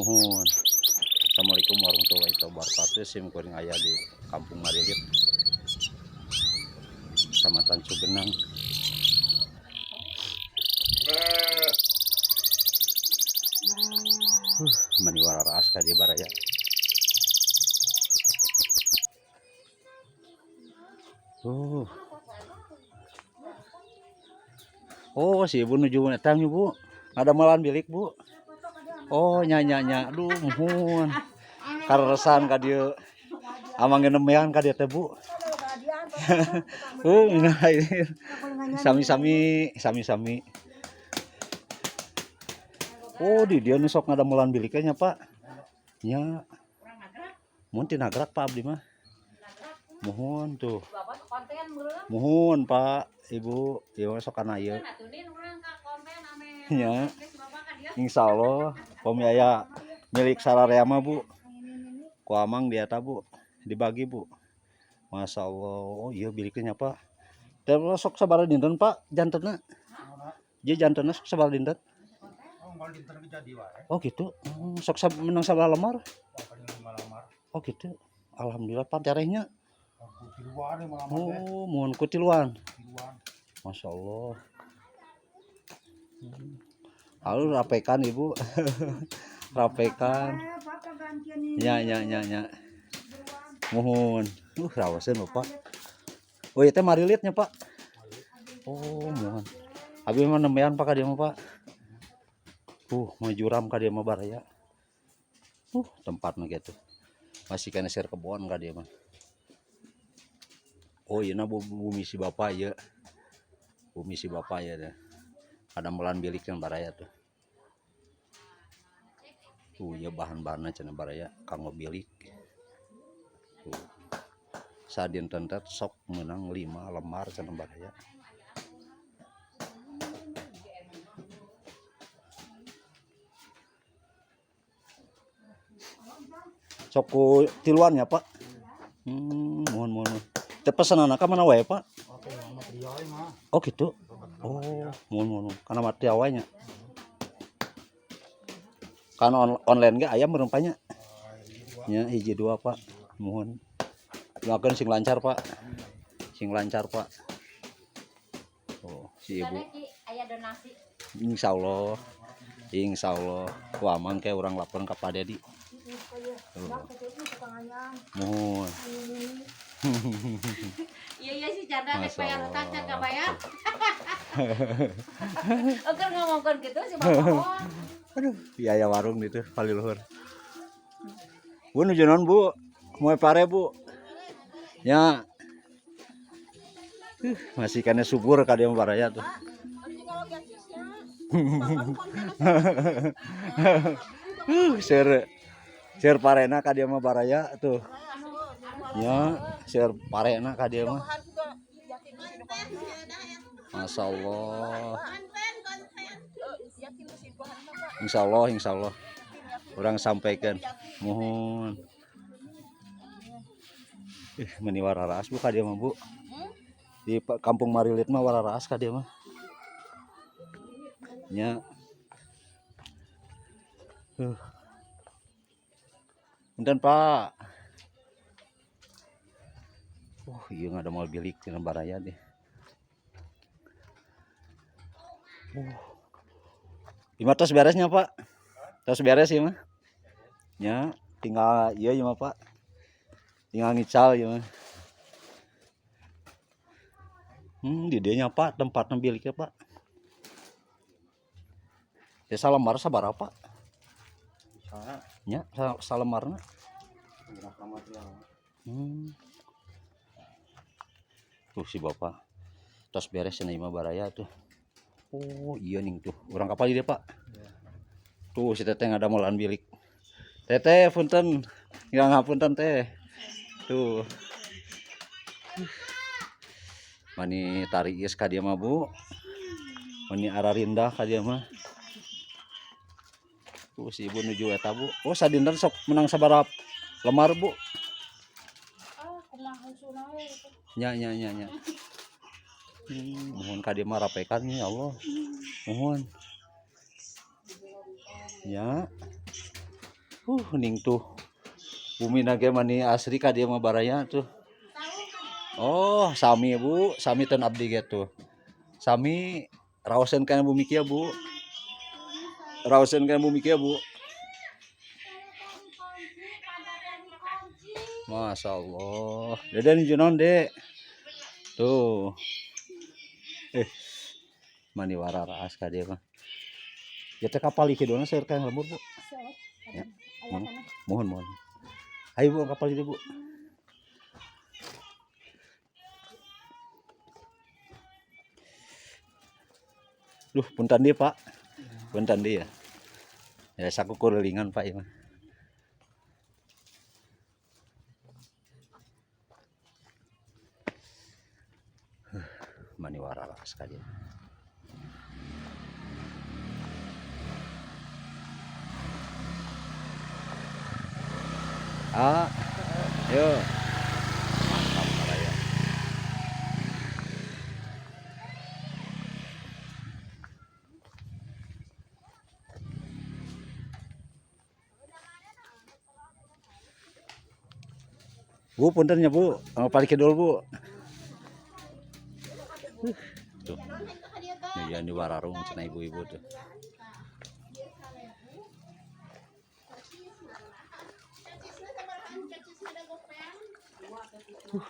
Muhun. Assalamualaikum warahmatullahi wabarakatuh. Sim kuring aya di Kampung Marilit, Kecamatan Cugenang. Mani wararaas ka dieu baraya. Oh, si ibu nuju etang ibu. Ada malan bilik, Bu. Oh, nya nya nya. Aduh, muhun. Kareresan ka dieu. Amang genemean ka dieu teh, Bu. Nah, ini. Sami-sami, sami-sami. Oh, di dia nu sok ngadamelan biliknya, Pak. Nya. Mun ti nagrak Pak abdi mah. Muhun tuh. Muhun Pak, Ibu, ieu sok kana ieu. Nya. Insyaallah pami aya milik sararea mah, Bu. Ku amang di eta, Bu. Dibagi, Bu. Masya Allah. Oh iya biliknya, Pak. Terus sok sabaraha dinten, Pak, jantenna? Ieu jantenna sok sabaraha dinten? Oh gitu. Sok menang sabaraha lemar? Oh gitu. Alhamdulillah Pak terehnya. Oh, mohon ku tiluan. Masya Allah. Lalu rapekan Ibu. Rapekan. Ya ya ya ya. Mohon. Rawaseun Bapak. Oh, ieu teh marilitnya, Pak. Oh, mohon. Abi mah nembean Pak ka dieu mah, Pak. Majuram ka dieu mah baraya. Tempatna gitu. Masih kena share kebon ka dieu mah. Oh, ieu na bumi si bapak ieu. Bumi si bapak ya deh. Ada melan bilik yang baraya tuh. Tuh ya bahan-bahanna cenah baraya kanggo bilik. Tuh. Sadinten teh sok menang 5 lembar cenah baraya. Sok ku tiluan ya, Pak. Mohon mohon. Teh pesanana ka mana wae, Pak? Oh gitu. Oh, mohon mohon. Karena material wae nya. Kan online ge aya meureun nya. Nya hiji dua, Pak. Mohon. Doakeun sing lancar, Pak. Sing lancar, Pak. Oh, si ibu. Aya donasi. Insyaallah. Insyaallah. Ku amang ke urang laporan ka Pak Dedi. Tuh. Mohon. Iya iya si Chandra nek Masya bayar utang can Allah. kabayar. Oke ngomongkeun gitu si bapak. Aduh, biaya warung gitu paling luhur. Bu nuju naon, Bu? Moe pare, Bu. Ya. Masih kena subur ka dieu mah baraya tuh. Seur seur parena ka dieu mah baraya tuh. Ya, seur parena ka dieu mah. Masya Allah. Insya Allah, insya Allah. Orang sampaikan. Mohon. Meni wararaas Bu ka dieu mah, Bu. Di Kampung Marilit mah wararaas ka dieu mah. Nya. Punten, Pak. Oh, iya nggak ada mal bilik cenah baraya deh. Lima tos beresnya, Pak. Tos beres ya mah. Ya, tinggal iya ya mah, Pak. Tinggal ngical ya mah. Di dieu nya, Pak, tempatna biliknya, Pak. Ya salembar sabaraha, Pak? Ya, salemarna. Tuh si bapak. Tos beres cenah imah baraya tuh. Oh, iya ning tuh. Urang kapal ieu, Pak. Tuh si teteh ngadamelan bilik. Teteh punten. Nggak ngapunten teh. Tuh. Mani tariis ka dieu mah, Bu. Mani ararindah ka dieu mah. Tuh si ibu nuju eta, Bu. Oh, sadinten sok menang sabaraha lemar, Bu? Ah, kumaha usuna we itu. Nya nya nya nya. Mohon ka dieu mah rapekan ya Allah. Mohon. Ya. Ning tuh. Bumi ge mani asri ka dieu mah baraya tuh. Oh, sami Bu, sami ten abdi ge tuh. Sami raoseun kana bumi kieu Bu. Raoseun kana bumi kieu Bu. Masya Allah. Dede nih naon, Dek? Tuh. Eh, mani wararaas ka dieu mah. Ya teh kapal kidulna seueur ka lembur, Bu. Ya. Mohon, mohon, mohon. Ayo Bu, kapal itu, Bu. Duh, punten dia, Pak. Punten dia. Ya, saku kulilingan, Pak, ieu mah. Mani wararas ka dieu. Ah, yuk. Mantap baraya. Bu, punten ya Bu, paling kidul Bu. Tuh. Nih di wararung cenah ibu-ibu tuh.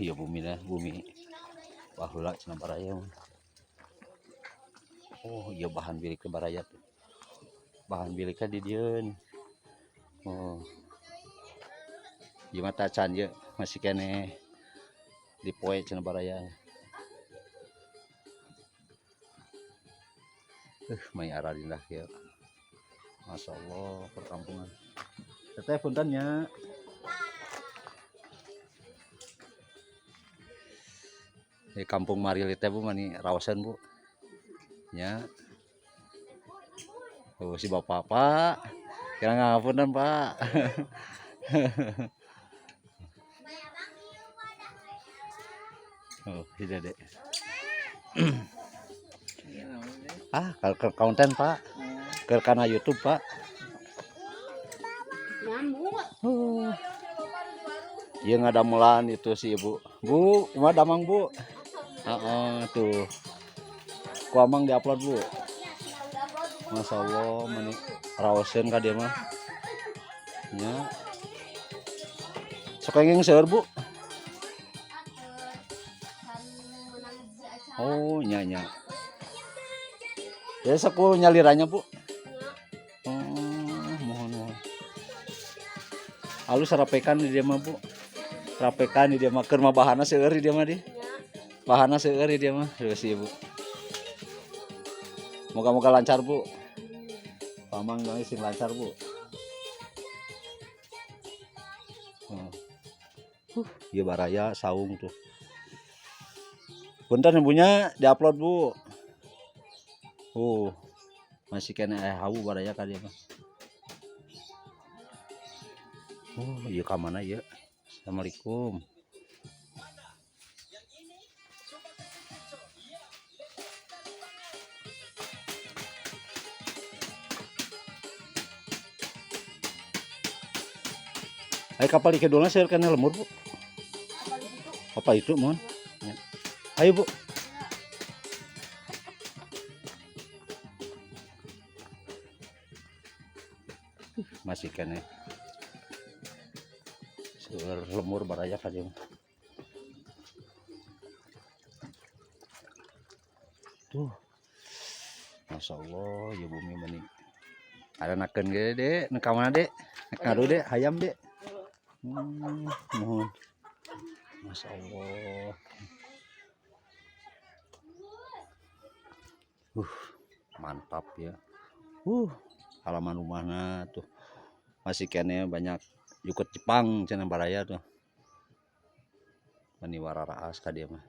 Iya bumi dah, bumi. Baheula cenah baraya mah. Oh, iya bahan bilik ke baraya tuh. Bahan biliknya di dieu nih. Oh. Ieu mah tacan ieu masih keneh di poe cenah baraya. May ararindah kieu. Masya Allah perkampungan. Teteh punten nya. Di kampung Marili teh Bu mani raoseun Bu. Nya. Oh si bapak Pak. Kira ngapunten Pak. Oh, si Dede. Ah, kalau ke konten Pak. Ke kana YouTube Pak. Oh. Iya ngadamelan itu si ibu. Bu, kumaha damang Bu? Heeh, tuh. Ku amang diupload Bu. Masya Allah, meni raoseun ka dieu mah. Nya. Sok engeng seueur Bu. Oh, nya nya. Ya sok ku nyalirannya Bu. Oh, mohon mohon. Alus rapekan di dieu mah Bu. Rapekan di dieu mah keur mah bahana seueur di dieu mah di. Bahana seueur di dieu mah. Terus si Ibu. Moga-moga lancar Bu. Pamang doain sing lancar Bu. Oh. Ieu baraya saung tuh. Punten ibunya diupload Bu. Masih kena hawu baraya ka dieu mah. Oh, ieu ka mana ieu? Assalamualaikum. Ayo kapal kidulna seueur kana lemur Bu. Apa itu mohon? Ya. Ayo Bu. Masih kene. Seueur lemur baraya ka dieu mah. Tuh. Masya Allah, ya bumi meni. Ada nakeun ge Dek, nu ka mana Dek? Nek ngadu Dek, hayam Dek. Mohon. Masya Allah. Mantap ya. Halaman rumahna tuh. Masih kene banyak jukut Jepang cenah baraya tuh. Meni wararaas ka dieu mah.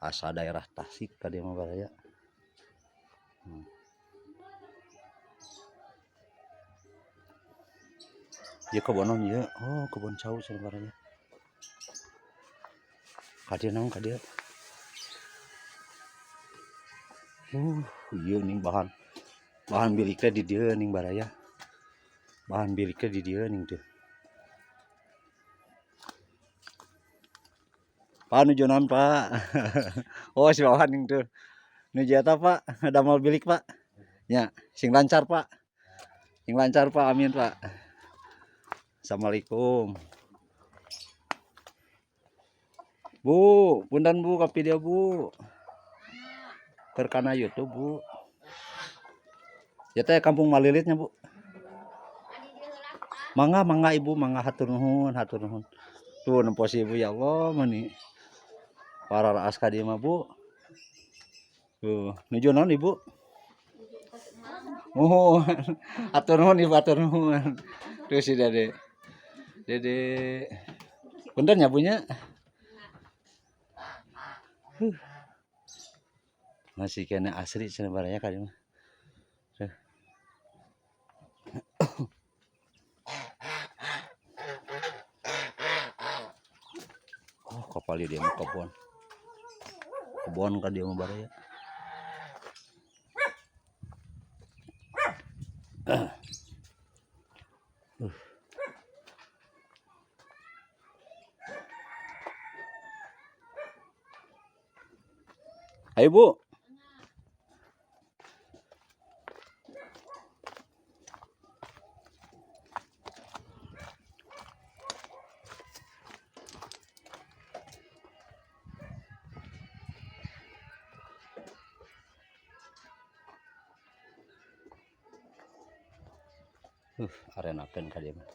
Asa daerah Tasik ka dieu mah baraya. Ieu kebon naon ieu? Oh, kebon cau cenah baraya. Ka dieu naon ka dieu? Ieu ning bahan. Bahan bilik teh di dieu ning baraya. Bahan biliknya di dieu ning tuh. Pak nuju naon, Pak? Oh, si Wawan ning tuh. Nuju eta, Pak, damel bilik, Pak. Ya, sing lancar, Pak. Sing lancar, Pak. Amin, Pak. Assalamualaikum. Bu, punten Bu ka video Bu. Keur kana YouTube, Bu. Ya teh kampung Malilitnya, Bu. Mangga, mangga Ibu, mangga hatur nuhun, hatur nuhun. Tuh nempo si Ibu ya Allah mani. Para raas ka dieu mah, Bu. Tuh, nuju naon Ibu? Oh, hatur nuhun Ibu, hatur nuhun. Tuh si Dede. Dede. Punten ya punya. Masih kena asri cenah baraya ka dieu mah. Tuh. Oh, kapali dia mah kebon. Kebon ka dieu mah baraya. Ayo Bu. Arenakeun ka dieu mah.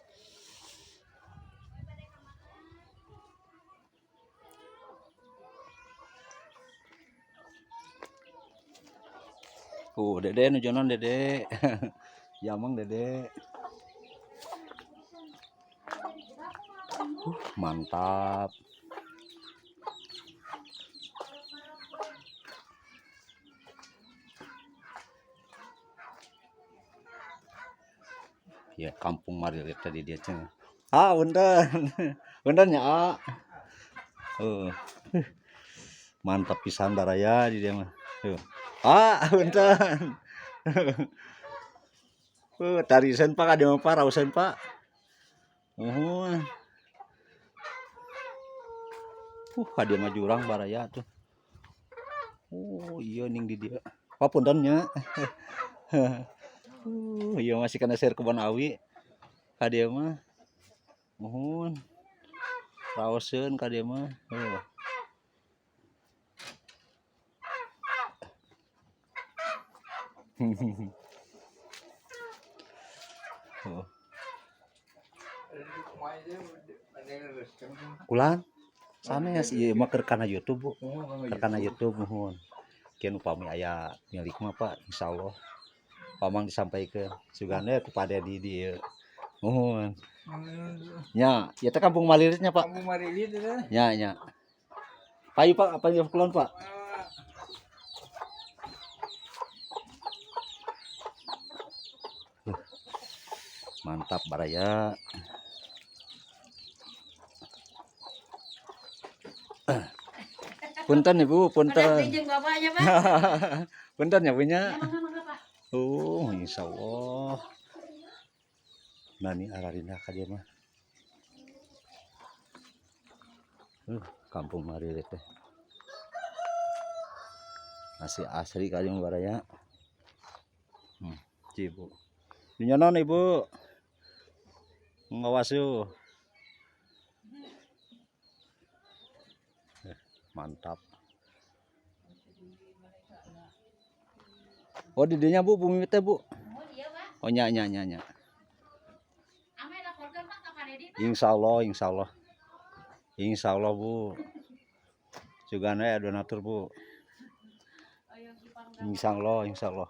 Dede nuju naon Dede. Yamang Dede. Mantap. Ya, kampung Marilit tadi dia cenah. Ah, punten. Punten nya, ah. Mantap pisan baraya di dia mah. Tuh. Ah, punten. Tarisan Pak ka dieu mah Pak, rausan Pak. Muhun. Ka dieu mah jurang baraya tuh. Oh, iya ning di dieu. Pak punten nya. Iya masih kena share kebon awi. Ka dieu mah. Muhun. Raoseun ka dieu mah. Oh. Kulan sanes ieu mah keur kana YouTube, Bu. Keur kana YouTube muhun. Kieu upami aya milik mah Pak, insyaallah. Pamang disampaikeun sugana ku Pak Dedi di dieu. Muhun. Nya, ieu teh kampung Malilitnya, Pak. Kampung Marilit itu. Nya, nya. Payu Pak, apa yang kulon Pak? Mantap baraya. Punten Ibu, punten. Jeung bapaknya, Pak. Punten ya punya. Ya, mangga mangga, Pak. Oh, insyaallah. Nani ararindah ka dieu mah. Kampung Marilit teh. Masih asri kali mah baraya. Ibu. Dinyonon Ibu. Ngawas yuk. Mantap. Oh, di dinya Bu, bumi teh Bu. Oh, iya, Pak. Oh, nya nya nya nya. Ame laporkeun Pak ka Pak Dedi, Pak. Insyaallah, insyaallah. Insyaallah Bu. Sugana ya donatur Bu. Insyaallah, insyaallah.